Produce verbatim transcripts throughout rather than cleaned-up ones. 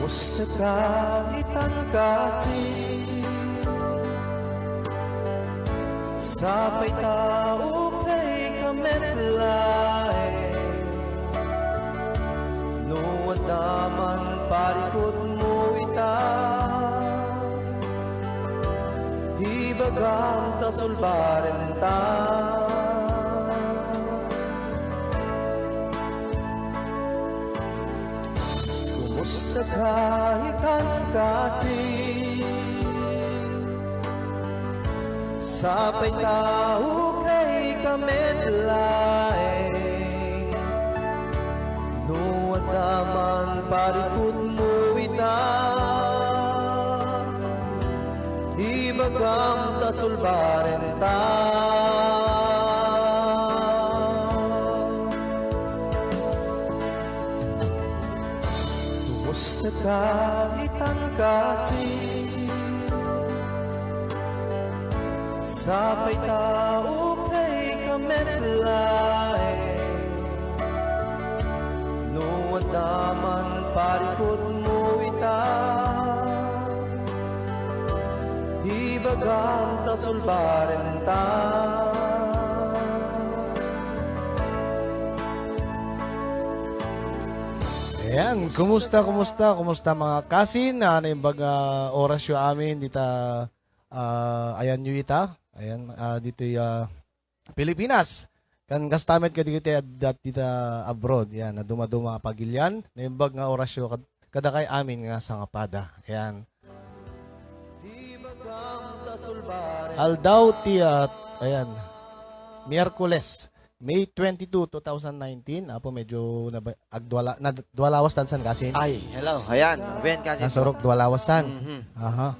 Kumusta ka itan kasi? Sapay ta okay ka met laeng. No adda man parikutmo ita, ibagam ta sulbarenta. Kumusta ka itan kasi? Sapay ta okay ka met laeng. No adda man parikutmo ita, ibagam ta sulbarenta. Kumusta ka itan kasi? Sapay ta okay ka met laeng. No adda man parikutmo ita, ibagam ta sulbarenta. Ayan, kumusta, kumusta, kumusta mga kasin? Ah, naimbag nga orasyo amin dita, ah, ayanyo ita. Ayan, ah, ditoy, ah, Pilipinas. Kan kasta met kadagiti adda dita abroad. Ayan, nadumaduma a pagilian. Naimbag nga orasyo kad-, kadakay amin nga sangapada. Ayan. Aldaw ti, ah, ayan, Miyerkules, May twenty-two, two thousand nineteen. Apo, medyo naba-, agduala-, nad-, dualawastan san kasin. Ay, hello. Ayan, ayan, kasin. Nasurok, dualawastan. Mhm. Aha.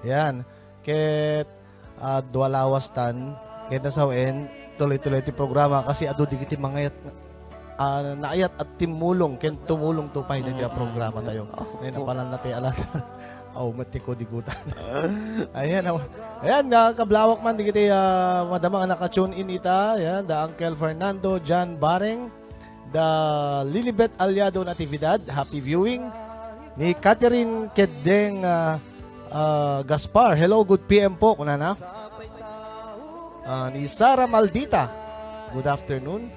Ayan. Ket, ah, dualawastan, ket nasawen, tuloy-tuloy ti programa kasi adu digiti mangayat, ah, naayat at timmulong ken tumulong to pay ditoy a programa tayo. Oh. Ngayon, apalan na tayo alat. Aw, met ti kudigutan. Ayan, aw. Ayan, ah, kablawak man digiti, ah, madama nga naka-tune in ita. Ayan, da Uncle Fernando, John Bareng, da Lilibet Aliado Natividad, happy viewing. Ni Catherine Kedeng, ah, ah, Gaspar, "Hello, good P M po," kunana. Ah, ni Sara Maldita, "Good afternoon."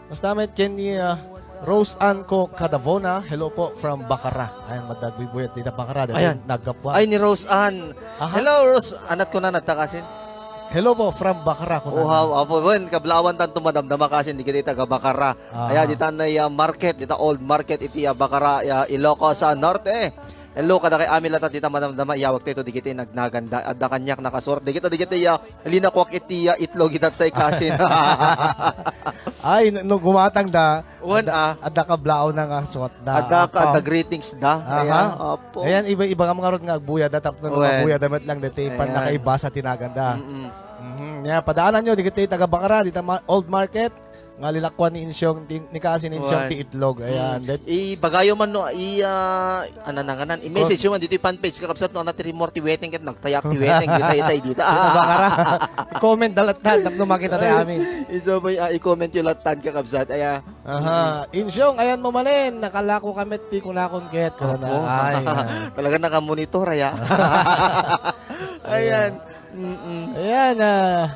Kasta met ken ni, ah, Rose Ann Co Cadavona, "Hello po from Bacara." Ayan, madagbuybuyat dita Bacara, dati. Ayan. Naggapuan. Ay, ni Rose Ann. Aha. Hello, Rose. Anat ko na, nagtakasin. "Hello po from Bacara," kunana. Wow, apo, wen, kablawan tanto madamdama kasin, digiti taga Bacara. Aha. Ayan, dita na, ah, market, dita old market, iti, ah, Bacara, ah, Ilocos, ah, Norte. Hello, kadakay amin latta dita madamdama, iyawag tayo digiti nagnaganda. Adda kaniak nakasurat. Digita, digiti, ah, linakuak iti, ah, itlog, ita tay kasin. Ay, no, no gumatang da, wen, adda, ah, adda kablaw na nga suot da. Adda ka, apo, adda greetings da. Aha. Ayan, apo. Ayan, iba-iba nga mga rod nga agbuya da, tapno no, wen, agbuya da met lang dati, pan, ayan, nakaibasa ti naganda. Mm-mm. Mhm. Nya, padaanan nyo, digiti taga Bacara, dita ma-, Old Market. Nga lilakuan ni Insyong, ti, ni Kasin Insyong, wan, ti itlog. Ayan. Mm. Ibagayo man no, i, ah, ano na nga nan, i-message yo man ditoy fan page, kakabsat, no, na ti rimor ti weteng ket nagtayak ti weteng, dita, itay, dita. Dita Bacara. I-comment da lattan, tapno makita tayo amin. Isu po, ah, i-comment yo lattan, kakabsat. Aya. Aha. Mm. Insyong, ayan mo manen, nakalako ka met ti kunakon ket. Apo. Ay, ah. Talaga nakamonitor, aya. Ayan. Mm-mm. Ayan, ah,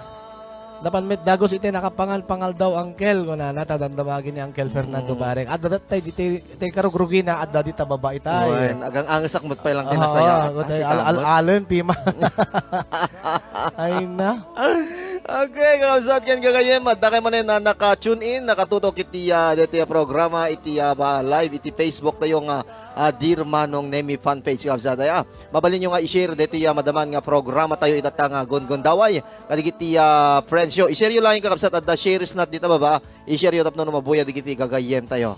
napan met dagus iti nakapangan pangaldaw, Uncle, kunana, ta damdamagi ni Uncle Fernando, mm, Bareng. Adda datay, diti, ti karugrugina, adda dita baba itay. Wen, agang-angesak met pay lang ti, aha, nasaya. Al-, al-, alen, pima. Ay na. Okay, kakabsat ken gagayyem, adda kay manen a naka-tune in, nakatutok iti, ah, ditoy a programa, iti, ah, ba, live, iti Facebook tayo nga, ah, Dear Manong Nemi fan page, kakabsat, ay, ah. Mabalinyo nga i-share daytoy a madaman nga programa tayo itatta nga Gungundaway. Kadagiti, ah, friends yo, i-share yo laeng, kakabsat, adda shares na dita baba. I-share yo tapno no mabuya dagiti gagayyem tayo.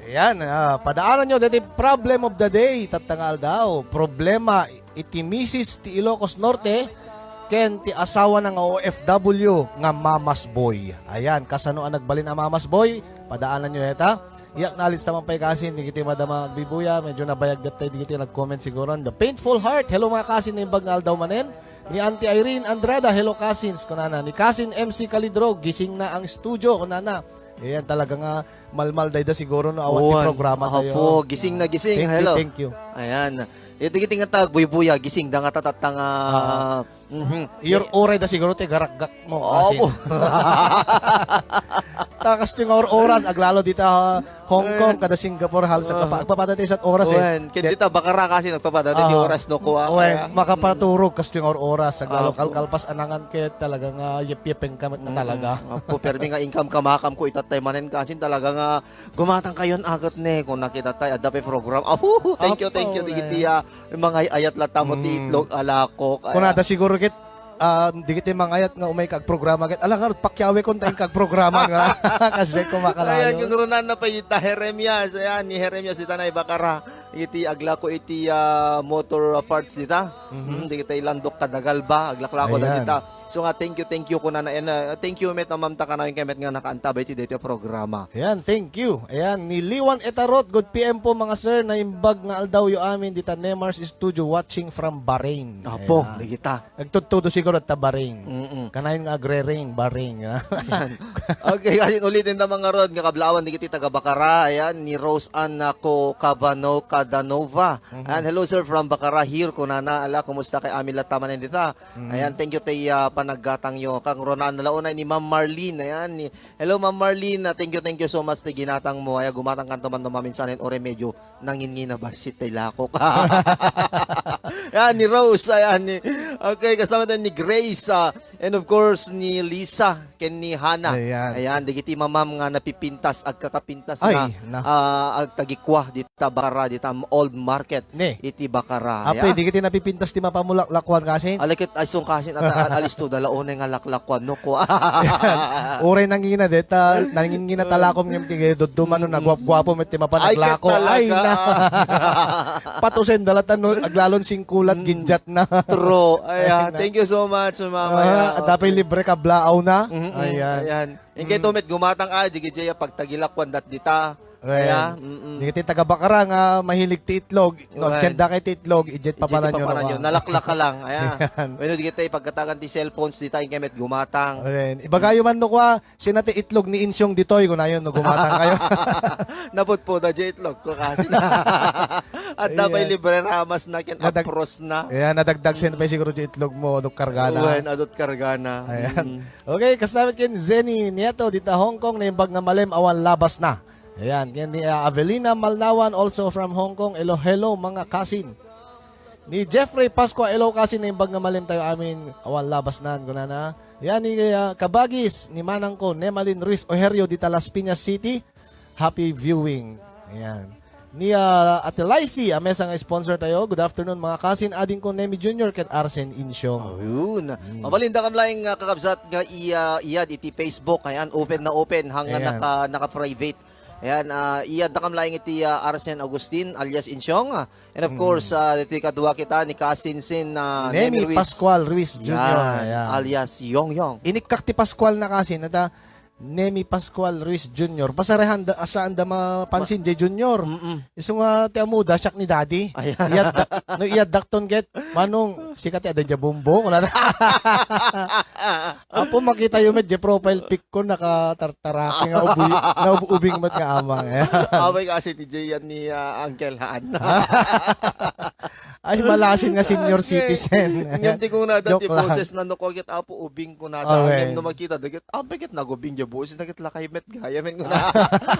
Ayan, ah, padaananyo daytoy problem of the day, tatta nga aldaw. Problema iti misis ti Ilocos Norte ken ti asawana nga O F W nga mamas boy. Ayan, kasano a nagbalin a mamas boy? Padaananyo dayta. Iyak nalits ta man pay kasin, digiti madama agbibuya, medyo nabayag dattay digiti nag-comment siguro. The Painful Heart, hello mga kasin, naimbag nga aldaw manen. Ni Auntie Irene Andrada, hello kasins, kunana. Ni Kasin M C Calidro, gising na ang studio, kunana. Ayan, talaga nga malmal dayda siguro no awan ti Wan. Programa tayo. Apo, gising na gising. Thank you, Hello. Thank you. Ayan. Iti kiti nga tag buybuya, gising da nga tatatta nga Ah. Mhm. Your uray da siguro ti garagak mo. Opo. Takas ti nga or-, oras, aglalo dita ha Hong Kong, kada Singapore, halos agpapa-, agpapada ti isat oras eh. Wen, ket dita bakara kasi nagpapada ti oras no kuwa. Wen, makapaturog kas ti nga or-, oras, aglalo kalkalpas anangan ket talaga nga yep-yepeng ka met na talaga. Apo, permi nga income ka makam ko itatay manen kasin talaga nga gumatang kayon agat ne kung nakita tay adda pay program. Apo, thank you, thank you, Apo, digiti, eh. Ah, mga ayat latta mo ti itlog alakok. Kunada siguro ket ah, digiti mangayat nga umay kag programa ket, ala ngarud, pakyawe kon ta inkag programa nga. Kasi ko makalayo. Ayan, kung runan na pa ita, Jeremias. Ayan, ni Jeremias ita na ibakara. Iti aglako iti, ah, motor parts dita. Mhm. Mm, digiti landok kadagalba, aglaklako da Ayan. Dita. So nga, thank you, thank you, kunana. And, ah, thank you, met, Ma'am, ta kanayon kay met nga nakaantabay ti daytoy a programa. Ayan, thank you. Ayan, ni Liwan Etarot, good P M po, mga sir. Naimbag nga aldaw yo amin dita Nemar's Studio, watching from Bahrain. Apo, Ayan. Digita. Nagtudtudo siguro ta Bahrain. Mm-mm. Kanayon nga agre-rain, Bahrain. Ayan. Okay, kasi ulitin ta mga rod, nga kablawan, digiti taga Bacara, ayan, ni Rose Ann, ah, ko Cabano Cadanova. Mhm. Ayan, "Hello, sir, from Bacara here," kunana, ala, kumusta kay amin latta manen dita? Mhm. Ayan, thank you, tay, ah, panaggatang yo. Kang Ronan, nalaunay ni Ma'am Marlene, ayan, ni, "Hello, Ma'am Marlene, ah, thank you, thank you so much, ti ginatang mo." Ayan, gumatang kanto man no maminsanen, o remedyo, nangingina bassit tay lakok. Yan, ni Rose, ayan, ni, okay, kasama tayo ni Grace, ah, and of course, ni Lisa, ken ni Hana. Ayan. Ayan, digiti mamam nga napipintas, agkakapintas Ay, na, na. Ah, agtagikwa, dita Bacara, dita old market, Ne. Iti Bacara. Apay, Ayan. Digiti napipintas ti mapamulaklakwan, kasin? Alikit, ay, sung kasin, at, at, alisto, dala, unay nga laklakwan, no, kwa. Uray nangina, deta, nangingina talakom ngem ti gayo, dudduman no, Mm. Naguapguapo, met ti Ay, ket mapanaglako. Ay, talaga. Na. Patusen, dalatan, no, aglalon singkulat, Mm. Ginjat na. True. Ay, Ay, ah, na. Thank you so much, Mama. Ah, Ayan, adda pay okay. Libre kablaaw na. Mm-mm. Ayan. Ayan. Ingkay Mm. Tumet gumatang, ah, di gid jay pagtagilakwan dat dita. Ayan. Ayan, mm-mm. Di ti taga Bacara nga mahilig ti itlog. No, Ayan. Agenda kay ti itlog, ijet Ijet papanan yo, papanan no, yo. Nalaklak ka lang. Ayan. Ayan. Bueno, di kita ipagkatagan ti cellphones dita, ingkay met gumatang. Ayan. Ibagayo man no kwa, sina ti itlog ni Insyong ditoy, kunayon, no, gumatang kayo. Naputput na di itlog ko kasi. At Ayan. Damay libre ramas na, ken Nadag-, apros na. Ayan, nadagdag sen Mm. pa siguro di itlog mo, no, kargana. Wen, adot kargana. Ayan. Mm. Okay, kastamit ken Zenny Nieto, dita Hong Kong, naimbag nga malem, awan labas na. Ayan, ken ni, ah, Avelina Malnawan, also from Hong Kong. Hello, hello, mga kasin. Ni Jeffrey Pascua, "Hello, kasin, naimbag nga malem tayo amin, awan labas nan," kunana. Yan ni, ah, Kabagis, ni Manang ko, Nemalin Ruiz Ojerio, dita Las Piñas City. Happy viewing. Ayan. Ni, ah, Ate Laisy, a mesa nga sponsor tayo. Good afternoon, mga kasin. Ading ko Nemi Junior ket Arsen Insyong. Oh, yun. Hmm. Mabalin da kam laeng, ah, kakabsat nga iya, iyad iti Facebook. Ayan, open na open. Hanggang Ayan. Naka, naka-private. Ayan, ah, iyad da kam laeng iti, ah, Arsen Agustin alias Insyong. Ah, and of Hmm. Course, ah, iti kadua kita ni kasin sin, ah, Nemi Nemi Ruiz. Pascual Ruiz Junior. Yan, Ayan. Alias Yong Yong. Inikkak ti Pascual na kasin. Ata, Nemi Pascual Ruiz Junior. Pasarehan da, saan da mapansin, Ma-, J Junior. Mm-mm. Isu nga ti amuda, siak ni Daddy. Ayan. Iyadda-, no, iyaddak ton ket, "Manong, sika ti adan dia bumbo?" Kunana. Apo, makita yo met, di profile pic ko, nakatartaraki nga ubi-, nga ub-, ubing met nga amang. Ayan. Away kasi ti Jay yan ni, ah, Uncle Han. Ay, malasin nga senior Okay. Citizen. Ngem ti kunada Joke ti lang. Boses na no, kuaget, Apo, ubing kunada. Amen. Ngem no makita, daget, "Ah, baket nagubing dia boses, daget lakay met gaya, men," kuna.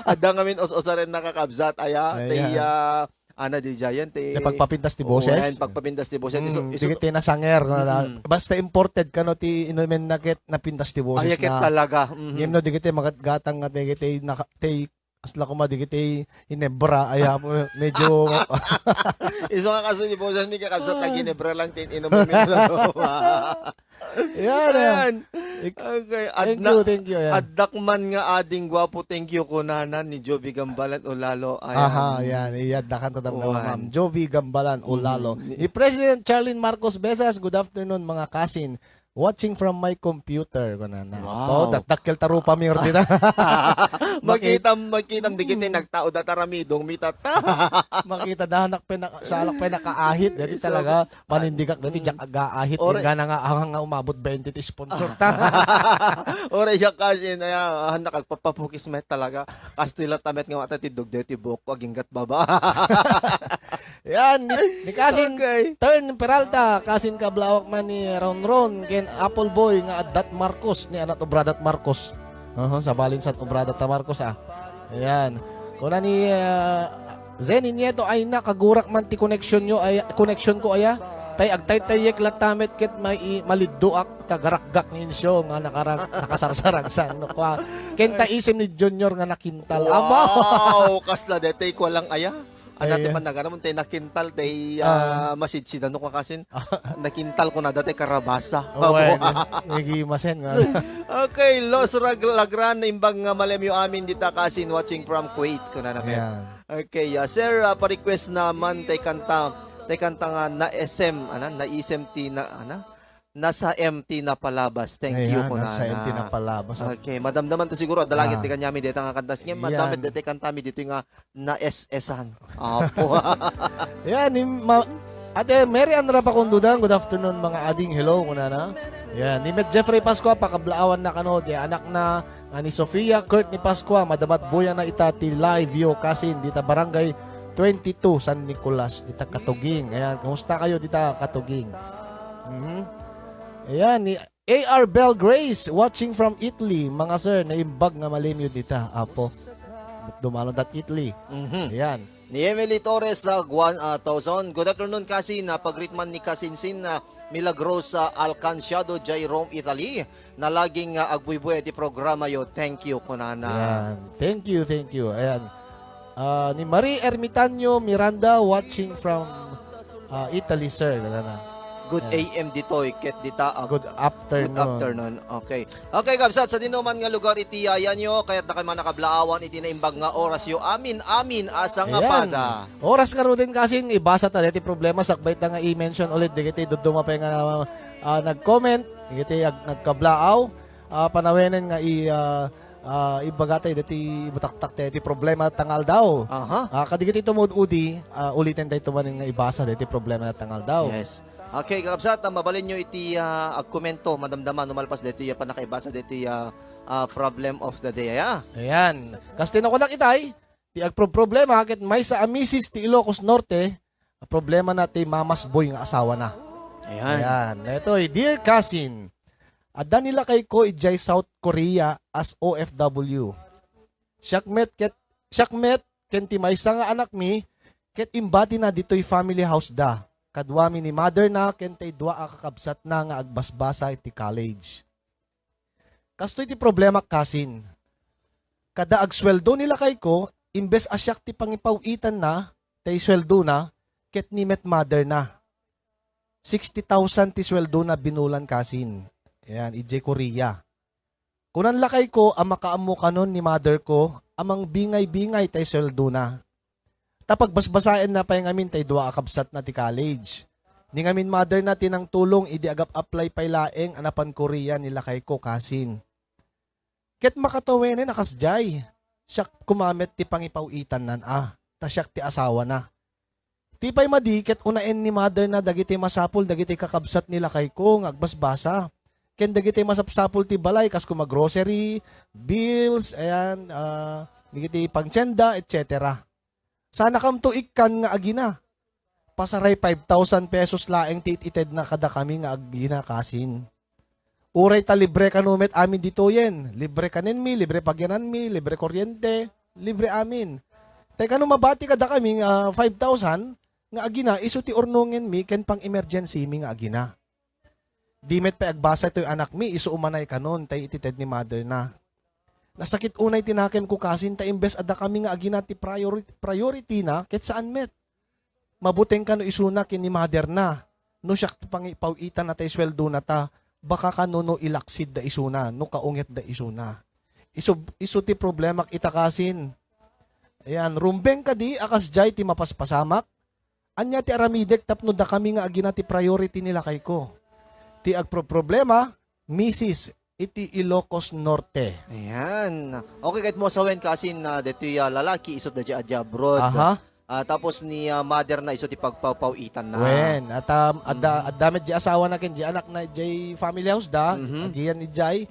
Adda ngamin us-usaren nakakabsat, aya, Ayan. Ti, ah, ana, di jayan, ti Ti pagpapintas ti Oo, boses. Yan, pagpapintas ti boses. Mm, Isu-, isu- digiti nasanger, no, na, Mm. Basta imported kano ti inumen na ket napintas ti boses Ay, ket na. Talaga. Mhm. Ngem no, digiti magatgatang nga, digiti naka-, ti Kasla koma digiti Ginebra, aya, medyo Isu nga kaso ni Boses, may kakabsat na Ginebra lang, tin-, inom mo yung Yan, eh. Ayan. Ik-, Okay. Thank Adna-, you, thank you, ayan. Addak man nga ading gwapo, thank you, kunana ni Joby Gambalan Olalo. Ayan. Aha, yan. Iaddakan to, Uwan. Ma'am Joby Gambalan Olalo. Mhm. Ni President Charlene Marcos Besas, good afternoon, mga kasin. Watching from my computer, kunana. Wow. Apo, dakdakkel ta rupa mi ngarud dita. Makita, makita, di kita nagtao da taramidong mitata. Makita da, anak pa naka-, sa anak pa nakaahit, dati talaga, panindigak, dati, mm, diak agaahit, ore, ingana nga, nga umabot twenty ti sponsor ta. Ore, siya kasi, na, ah, nakagpapapukis met talaga. Kastoy la ta met nga mata ti dugdeo ti buok ko, aginggat baba. Yan, ni, ni Kasin Okay. Tern Peralta, Kasin Kablaawak man ni Ronron, ken Apple Boy nga addat Marcos, ni anat obradat Marcos. Aha, sabalin sat obradat ta Marcos, ah. Ayan. Kuna ni, ah, Zenny Nieto, ay na, kagurak man ti connection nyo, ay, connection ko, aya. Tay agtaytayek latta met ket may, malidduak ta garakgak ni Insyo nga nakarag-, nakasarsaragsan, no, kwa. Ken ta isim ni Junior nga nakintal. Amo. Wow, kasla detay ko lang, aya. Ano Ay, natin man nagana, tay nakintal, tay, ah, ah, masidsidan, no, kwa, Kasin. Nakintal ko na dati karabasa. Oh, well, igi masen nga. Okay, Los Rag-, Lagran, imbag nga malemyo amin dita, Kasin, watching from Kuwait, kuna na met. Ayan. Okay, ah, sir, ah, pa-request naman tay kanta, tay kanta nga na S M, ana, naisem ti na, ana, nasa M T na palabas. Thank you, Ayan, kunana. Nasa M T na palabas. Okay, madamdaman to siguro, adda langit Ah. ti kanyami deta nga kantas. Ngayon, Ayan. madamit deta kantami dito nga na S S-an. Apo. Yan, ni ma-, Ate Mary Ann Rapacondudan, good afternoon, mga ading. Hello, kunana. Yan, ni Met Jeffrey Pascua, pakablaawan na kano, di anak na, ah, ni Sofia, Kurt ni Pascua, madamat buya na ita ti live yo, Kasin, dita barangay twenty-two, San Nicolas, dita Katuging. Ayan, kumusta kayo dita Katuging? Mhm. Ayan, ni A R Bell Grace, watching from Italy. Mga sir, naimbag nga malemyo dita, apo. Dumalo dat Italy. Mhm. Ayan. Ni Emily Torres, ah, Guan, ah, Tauzon. Good afternoon, Kasin. Ah, pag-greet man ni Kasinsin, ah, Milagrosa Alcanciado, jay Rome, Italy. Na laging, ah, agbuybuy ti programa yo. Thank you, kunana. Ayan. Thank you, thank you. Ayan. Ah, ni Marie Ermitanio Miranda, watching from, ah, Italy, sir. Wala na. Good Ayan. A M ditoy, ket dita, ah, Good afternoon. Good afternoon. Okay. Okay, kabsat, sa dinuman nga lugar iti yayan yo, kayat da kay manakablaawan iti naimbag nga oras yo. Amin, amin, asa nga Ayan. pada. Oras ngaruden, Kasin, ibasa ta deti problema, sakbay ta nga i-mention ulit, digiti duduma pay nga, ah, nag-comment, digiti ag-, nagkablaaw, ah, panawenen nga i-, ah, ah, ibaga tay deti ibutaktak tay ti problema ta nga aldaw. Aha. Ah, kadigiti tumud-udi, ah, uliten tay tumanen nga ibasa deti problema ta nga aldaw. Yes. Okay, kakabsat, ah, mabalin nyo iti, ah, agkomento, madamdama, no malpas deti, ah, panakaibasa deti, ah, ah, problem of the day, aya? Ayan. Kastoy na kunak itay, ti agproproblema, ket maysa a misis ti Ilocos Norte, a problema na ti mamasboy nga asawa na. Ayan. Ayan. Itoy, Dear Kasin, adda ni lakay ko idiay South Korea as O F W. Siak met ket, siak met ken ti maysa nga anakmi, ket imbati na ditoy family house da. Kaduami ni mother na ken tay dua a kakabsat na nga agbasbasa iti college. Kastoy ti problemak, Kasin. Kada agsueldo ni lakay ko, imbes a siak ti pangipaw-itan na, tay sueldo na, ket ni met mother na. Sixty thousand ti sueldo na binulan, Kasin. Ayan, idiay Korea. Kunan lakay ko a makaammo kanon ni mother ko a mangbingay-bingay tay sueldo na. Ta pagbasbasaen na pay ngamin tay dua a kabsat na ti college. Ni ngamin mother na ti nangtulong idi agap-apply pay laeng a napan Korea ni lakay ko, Kasin. Ket makatawenen a kasdiay. Siak koma met ti pangipaw-itannan a, ta siak ti asawa na. Ti pay madi ket unaen ni mother na dagiti masapul dagiti kakabsat ni lakay ko nga agbasbasa. Ken dagiti masapsapul ti balay kas koma grocery, bills, ayan, ah, dagiti pangtienda, et cetera. Sanakamto ikkan nga agina. Pasaray five thousand pesos laeng ti it-itedna kadakami nga agina, Kasin. Uray ta libre kano met amin ditoyen. Libre kanenmi, libre pagyananmi, libre kuryente, libre amin. Tay kano mabati kadakami nga five thousand nga agina isu ti urnongenmi ken pang-emergencymi nga agina. Di met pay agbasa toy anakmi, isu umanay kanon tay itited ni mother na. Nasakit unay ti nakemko, Kasin, ta imbes a dakami nga agina ti priori-, priority na, ket saan met. Mabuteng kano isuna ken ni mother na. No siak ti pangipaw-itan na tay sueldo na ta, baka kano no ilaksid da isuna, no kaunget da isuna. Isu, isu ti problemak ita, Kasin. Ayan, rumbeng kadi a kasdiay ti mapaspasamak? Ania ti aramidek tapno dakami nga agina ti priority ni lakay ko? ti agproproblema, misis iti Ilocos Norte. Ayan. Okay, ket mo sawen kasin, ah, detoy, ah, lalaki, isut da dya, dya abroad. Aha. Ah, tapos ni, ah, mother na isu ti pagpawpaw-itan na. Wen, at, um, adda, Mhm. adda met di asawa na ken di anak na jay family house da, Mhm. agiyan ni jay.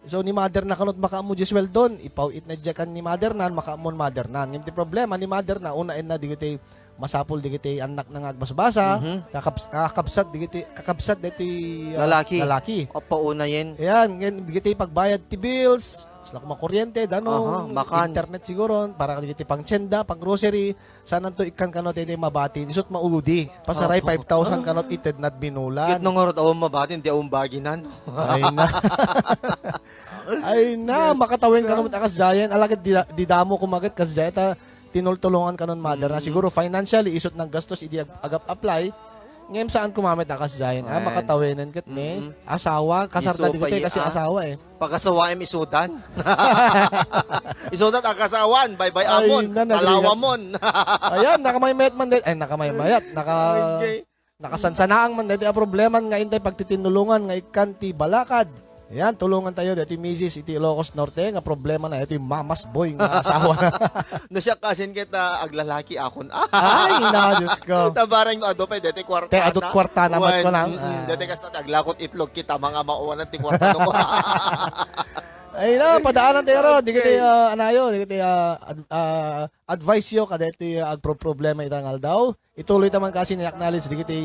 So, ni mother na kanot makaammo di sweldon, ipaw-it na di kan ni mother na, makaammo ni mother na. Ngem ti problema ni mother na, unaen na digiti masapul digiti annak na nga agbasbasa, Mhm. kakabs-, kakabsat digiti, kakabsat diti, ah, Lalaki. lalaki. Apo, unayen. Ayan, ngem digiti pagbayad ti bills, sila kuma kuryente, danum, Aha, makan. internet siguro, para digiti pangtienda, pang grocery, saan anto ikkan kano ti mabati, isut maudi. Pasaray Apo. five thousand kano ti tednad binulan. Ket no ngarud awan mabati, di awan baginan. Ay na. Ay na, Yes. makatawen kano met a kasdiayen. Ala ket di, di damo kumaget kasdiay ta tinultulongan kanon mother na. Mm. Siguro financially, isut naggastos idi ag-, agap-apply. Ngem saan kuma met a kasdiayen. Ah, Ayan. makatawenen ket ni Mm. asawa, kasarta Isu di pa ket iya, kasi ah. asawa eh. Pagasawaem isudan. Isudan a kasawaan, baybay-amon, Ay, na, nagrigat. talawamon. Ayan, nakamaymayat man din. Ay, nakamaymayat. Naka, Okay. nakasansanaang man dati a problema nga intay pagtitinulungan nga ikkan ti balakad. Ayan, tulungan tayo dati misis iti Ilocos Norte nga problema na iti mamas boy nga asawa na. No siya kasin ket, ah, aglalaki akon. Ay, na, Diyos ko. Tabareng no adu pay deti kwarta Te, adut na. kwarta na mat Wen, ko lang. mm, Ah. deti kasta ti aglakot itlog kita, mga mauwanan ti kwarta no. Ay na, padaanan tayo ron. Di kita, Okay. ah, anayo, di kita, ah, ad-, ah, advice yo, kada ito, ah, agpro-problema itang aldaw. Ituloy ta man kasi ni acknowledge, di kita,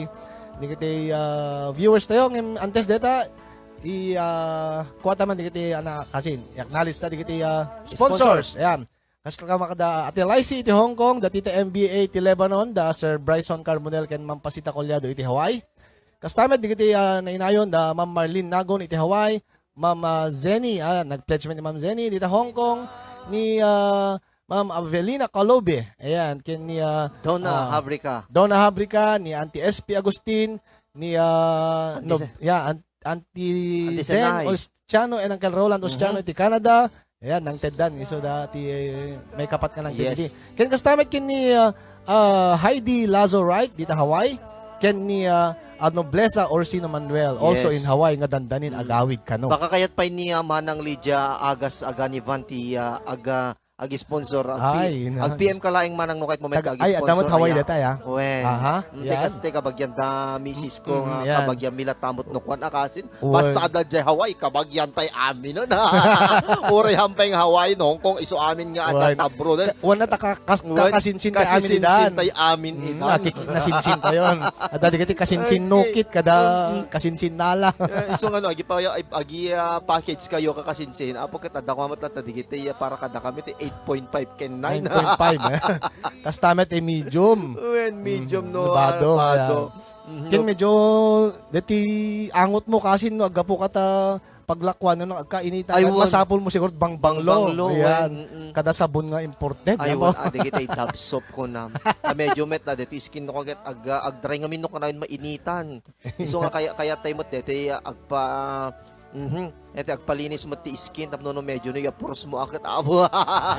di kita, ah, viewers tayo. Ngem antes deta, i, ah, kuha ta man di kita, ana, kasi i-acknowledge ta di kita, ah, sponsors. Sponsors. Ayan. Kas ka makada, Ate Lysy iti Hong Kong, da Tita M B A iti Lebanon, da Sir Bryson Carbonell ken Ma'am Pasita Collado iti Hawaii. Kasta met digiti, ah, nainayon da Ma'am Marlene Nagon iti Hawaii, Ma'am, ah, Zenny, ah, nag-pledge man ni Ma'am Zenny dita Hong Kong, ni, ah, Ma'am Avelina Calobe, ayan, ken ni, ah, Donna ah, Habrica. Donna Habrica, ni Auntie S P Agustin, ni, ah, Auntie Nob-, Sa- yeah, Aunt-, Auntie Auntie Zen Sanay. Ostiano and Uncle Roland Ostiano Mhm. iti Canada. Ayan, nang teddan, isu da ti, eh, may kapat nga nang Yes. teddi. Ken kasta met ken ni, ah, ah, Heidi Lazo Wright, dita Hawaii. Ken ni, ah, ah, Noblesa Orsino Manuel, also Yes. in Hawaii, nga dandanin Mm. agawid kano. Baka kayat pay ni, ah, Manang Lydia Agas Aganivan ti, ah, aga, ag-sponsor, ag-, Ay, na. ag-P M ka laeng manang no kayat mo met Tag-, ay, ag-sponsor. adda met Hawaii Aya. data, ya. Wen. Aha, Mm, yan. Tekas te kabagyan da misis ko Mm, nga yan. kabagyan mi la tamot no kuan a kasin. Wen. Basta adda jay Hawaii, kabagyan tay amin, no? Uray hampay nga Hawaii, no? Hong Kong, isu amin nga adda Wen. tabro den. Ka-, wen na ta ka-, kas-, Wen, kakasinsin tay amin kasisinsin idan. tay amin Mm, idan. nakiki-, nasinsin tayo. Adda di kati kasinsin Okay. nukit, kada Mm, mm. kasinsin nala. Eh, isu nga, no, agi pa, agi, ah, package kayo kakasinsin. Apo ket adda ko amat la ta digiti, ah, para kada kami ti eight point five ken nine. Nine point five, eh. Kasta met, eh, medium. Wen, medium, Mm, no, nabado, ah, bado. yan. Mhm. Ken medyo, deti angot mo kasi no, aggapu ka ta paglakuan, no, agkainitan, Ay, wen. masapul mo siguro bangbanglo. Bangbanglo, Ayan. wen, mm. Kada sabon nga important, Ay, ano? wen, ah, dagiti Dove soap ko na. Ah, medyo met na, deti skin no, kaget, ag-, agdry ngamin no, kanayon mainitan. Isu nga kaya, kaya tayo met, deti, ah, agpa-, Mhm. Iti agpalinis mo ti skin, tapno no medyo no, ipuros mo aket, abo. Ah,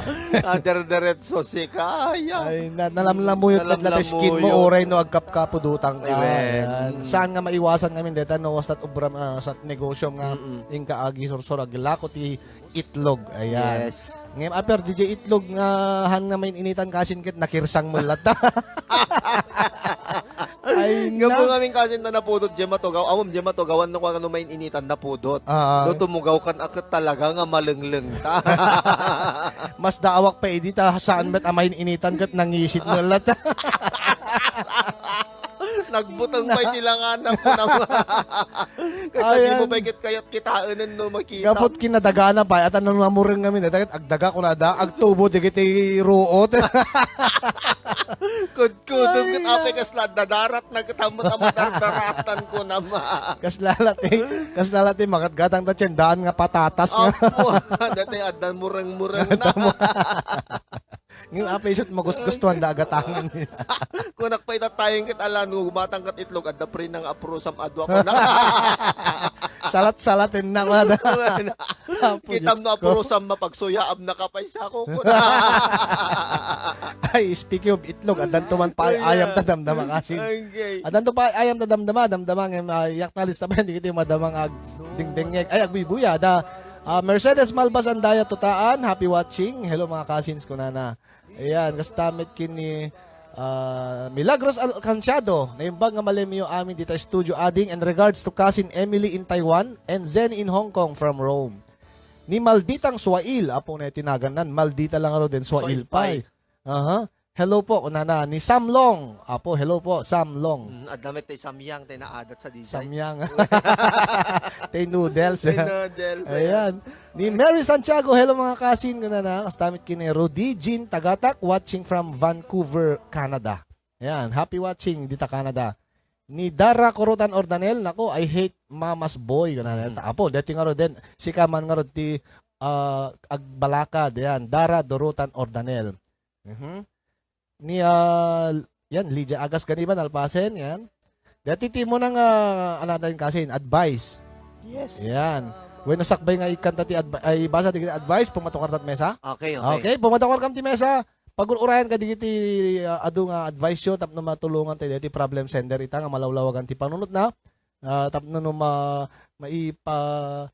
dire-diretso, sika. Ay, Ay, na-, nalamlamuyot met la ti skin mo, nalamlamuyot. Uray no agkapkapudutan ka. Amen. Ayan. Mm. Saan nga maiwasan ngamin deta, no? Wastat obra, ah, sa negosyo nga Mm-mm. inka agisursur, aglako ti itlog. Ayan. Yes. Ngem, ah, per, D J itlog nga han nga main-initan kasin ket nakirsang mo latta. Ay, Nga na. po ngamin kasin na napudot, Gemma Tugaw. Amom, Gemma Tugawan, no, kung ano main-initan, napudot. Ah. No, tumugaw kan, aket talaga nga malengleng ta. Mas daawak pa, idi ta, saan met a main-initan ket nangisit mo latta. Nagbuteng pay ti langanak ko naman. Kasi di mo Ayan. pay kit-, kayat kitaen no makita. Gapot kinadagana pay, at ano namureng ngamin, at agdaga ko na da, agtubo, digiti ruot. Kudkudong Ay, ket apay na. kasla dadarat na ket ammo, ammo dardaratan ko naman. Kasla la ti, kasla la ti makatgatang ta tiendaan nga patatas nga. Apo, dati addan mureng-mureng na. Ngem apay isut magustuhan da agatangan. Kunak pay ita tayo ket ala no gumatang ket itlog, adda prinang aprosam adu ako na. Salat-salaten na ko na. Apo, Kitam Diyos no ko. Aprosam, mapagsuyaam na kapay sa ko. Ay, Speaking of itlog, addanto man pay ayam ta damdama, kasin. Okay. Addanto pay ayam ta damdama, damdama nga, ah, yak na lista ba, hindi kita madama nga agdingdingngeg. Ay, agbuybuya. Da, ah, Mercedes Malbas Andaya Tutaan, happy watching. Hello, mga kasins, kunana. Ayan, kasta met ken ni, ah, Milagros Alcanciado, naimbag nga malemyo amin dita studio, adding and regards to cousin Emily in Taiwan and Zenny in Hong Kong from Rome. Ni Malditang Suail, apo na tinagan nan, Maldita lang aro din, Suail Suail pay. Pay. Aha. Hello po, kunana, ni Samlong. Apo, hello po, Samlong. Mm, adda met tay samyang, tay naadat sa dijay. Samyang. Tay noodles. Tay noodles, ayan. Ni Mary Santiago, hello mga kasin, kunana, kasta met ken ni Rudy Jean Tagatak, watching from Vancouver, Canada. Ayan, happy watching dita Canada. Ni Dara Kurutan Ordanel, nako, I hate mama's boy, kunana. Mm. Apo, deti nga ro din, sika man nga ro ti, ah, agbalakad, ayan, Dara Durutan Ordanel. Mhm. Ni, ah, yan, Lydia Agas Ganiban, Alpasen, yan. Dati ti mo nang, ah, ano natin kasi, advice. Yes. Yan. When sakbay nga ikanta ti advi-, ay, basa ti advice, pumatukar tat mesa. Okay, okay. Okay, pumatukar kam ti mesa. Pag-urayan ka digiti, ah, adu nga advice yo, tapno matulungan tayo dati problem sender ita nga malawlawagan ti panunot na. Ah, tapno no ma-, maipa-,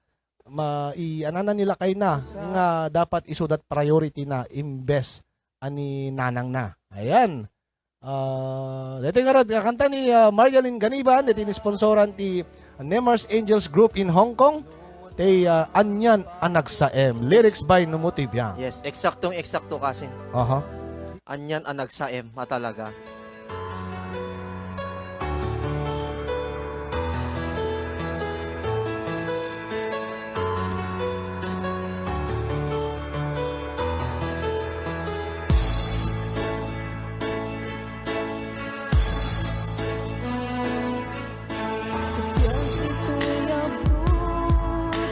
ma-, i-, anana nila kayna nga dapat isudat priority na imbes a ni nanang na. Ayan. Ah, dito nga rod, kanta ni, ah, Marialyn Ganiban, dito ni sponsoran ti Nemar's Angels Group in Hong Kong. Tay, ah, Anyan a Nagsaem. Lyrics by Numuti Biang. Yes, eksaktong eksakto kasin. Aha. Anyan a Nagsaem, a talaga. Iti agsituyabdo,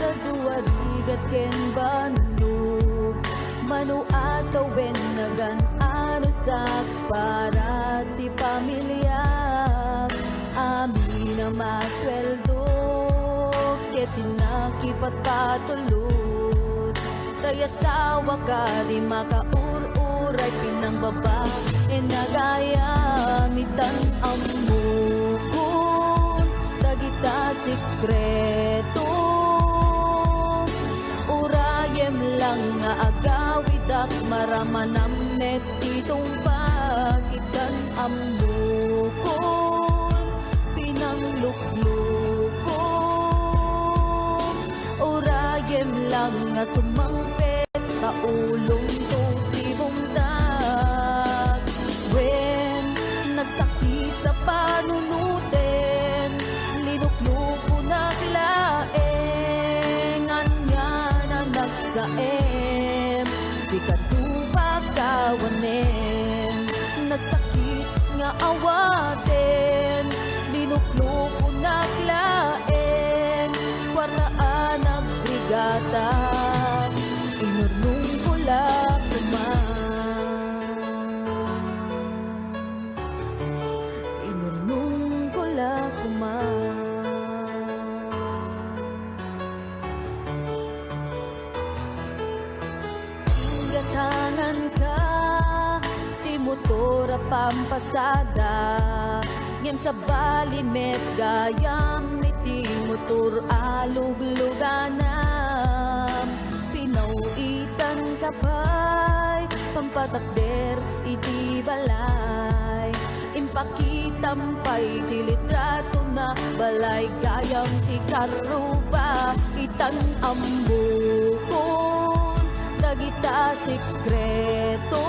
adu a rigat ken bannog, mano a tawen nagan-anusak para ti pamiliak. Amin a masueldo, ket ti nakipatpatulod. Tay asawa kadi makaur-uray, pinangbabaen a gayam, itan ammokon dagita sekreto. Urayem lang nga agawidak, maramanam met ti tungpag, itan ammokon pinangluklukok. Urayem lang nga sumangpet, kaulongto ti bungtag. Wen, nagsakit a panunoten, linuklokonak laeng, anian a nagsaem, dika pagkawanen. Nagsakit nga awaten, linuklokonak laeng, kuarta a nagrigatak, inurnongko la koma. Inurnongko la koma. Inggatanganka ti motor a pampasada, ngem sabali met gayam iti motor a lugluganam. Pinaw-itanka pay pampatakder iti balay. Impakitam pay ti litratona, balay gayam ti karruba, itan ammokon dagita sekreto.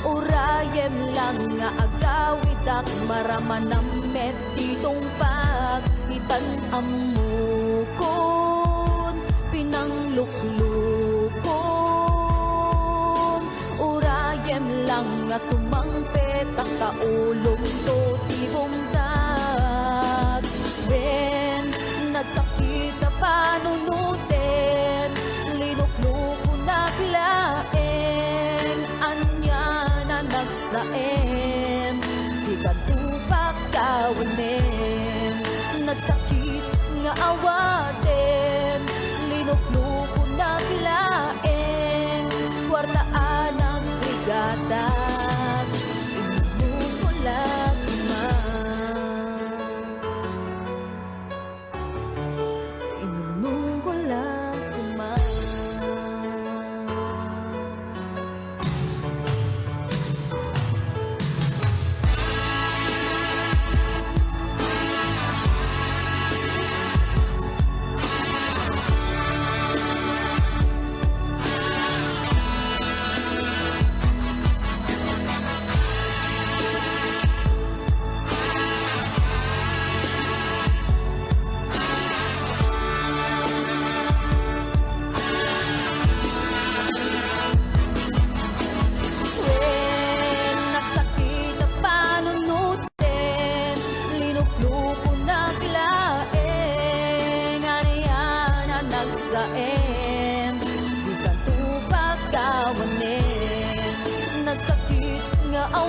Urayem lang nga agawidak, maramanam met ti tungpag, itan ammokon pinangluklukon. Urayem lang nga sumangpet a kaulongto ti bungtag. Wen, nagsakit a panunoten, linuklokonak laeng, anian a nagsaem, dika pagkawanen. Nagsakit nga awaten, linuklokonak laeng, kuarta a nagrigat Gatag, inumko la koma. Inumko la koma. Wen, nagsakit a panunoten, linuklukonak laeng, anian a nagsaem, di kanto pagtawanen. Nagsakit nga aw